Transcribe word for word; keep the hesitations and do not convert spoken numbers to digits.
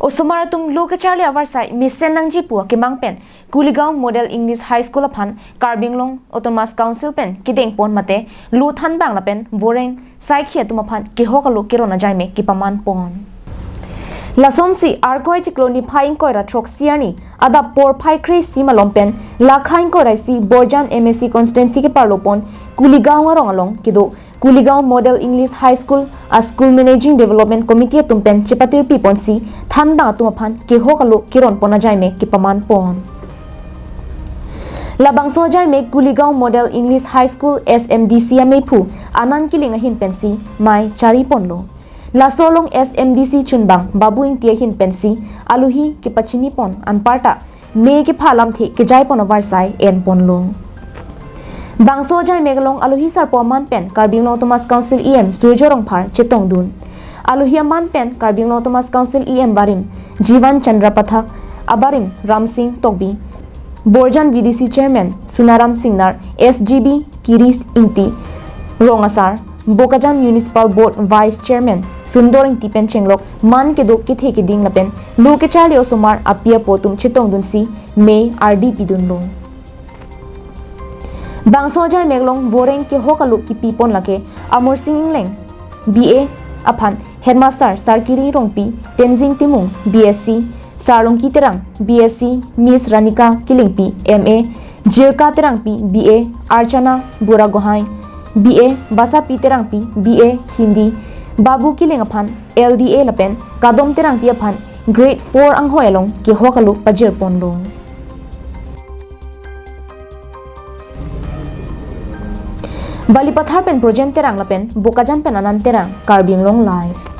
Osomar atum lo kecharli avarsai mesen nangji pu akemang pen Kuligaon Model English High School aphan Karbi Anglong Autonomous Council pen kedeng pon mate lo thanbang lapen voreng saikhi atum aphan kehok alo keron ajaimek kepaman pon. Lasonsi Arkoi chiklo niphai ingkoi ra throksi arni adap porphai kre-isi malom pen lakha ingkoi ra isi Borjan M A C constituency keparlo pon Kuligaon arong along kedo Kuligaon Model English High School a School Managing Development Committee atum pen chepatirpi ponsi thanbang atum aphan kehok alo keron pon ajaimek kepaman pon. Labangso ajaimek Kuligaon Model English High School S M D C ameiphu Anand Killing ahin pensi mei chari ponlo. Laso along S M D C chunbang Babu Ingti ahin pensi alohi kepachini pon anparta me kepha alamthe kejai pon avarsai en ponlo. Bangso ajaimek along alohi sarpo aman pen Karbi Anglong Autonomous Council E M Surjya Rongphar chetongdun. Alohi aman pen Karbi Anglong Autonomous Council E M barim Jivan Chandra Pathak, abarim Ramsing Tokbi, Borjan V D C Chairman Sunaram Singnar, S G B Kirish Ingti, Rong Asar, Bokajan Municipal Board Vice Chairman Sundor Ingti pen chenglok man kedo kethe keding lapen lo kecharli osomar api apo atum chetongdunsi mei ardi pidunlo. Bangso ajaimek along voreng kehok alo kepi pon lake Amor Sing Ingleng B A aphan Headmaster Sarkiri Rongpi, Tenzing Timung B S C, Sarlongki Terang B S C, Miss Ranika Killingpi M A, Jirka Terangpi B A, Archana Buragohai B A, Basapi Terangpi B A Hindi, Babu Killing aphan L D A lapen Kadom Terangpi aphan Grade four anghoi along kehok alo pajir ponlo. Balipathar pen Projen Terang lapen Bokajan pen Anand Terang, Karbi Anglong Live.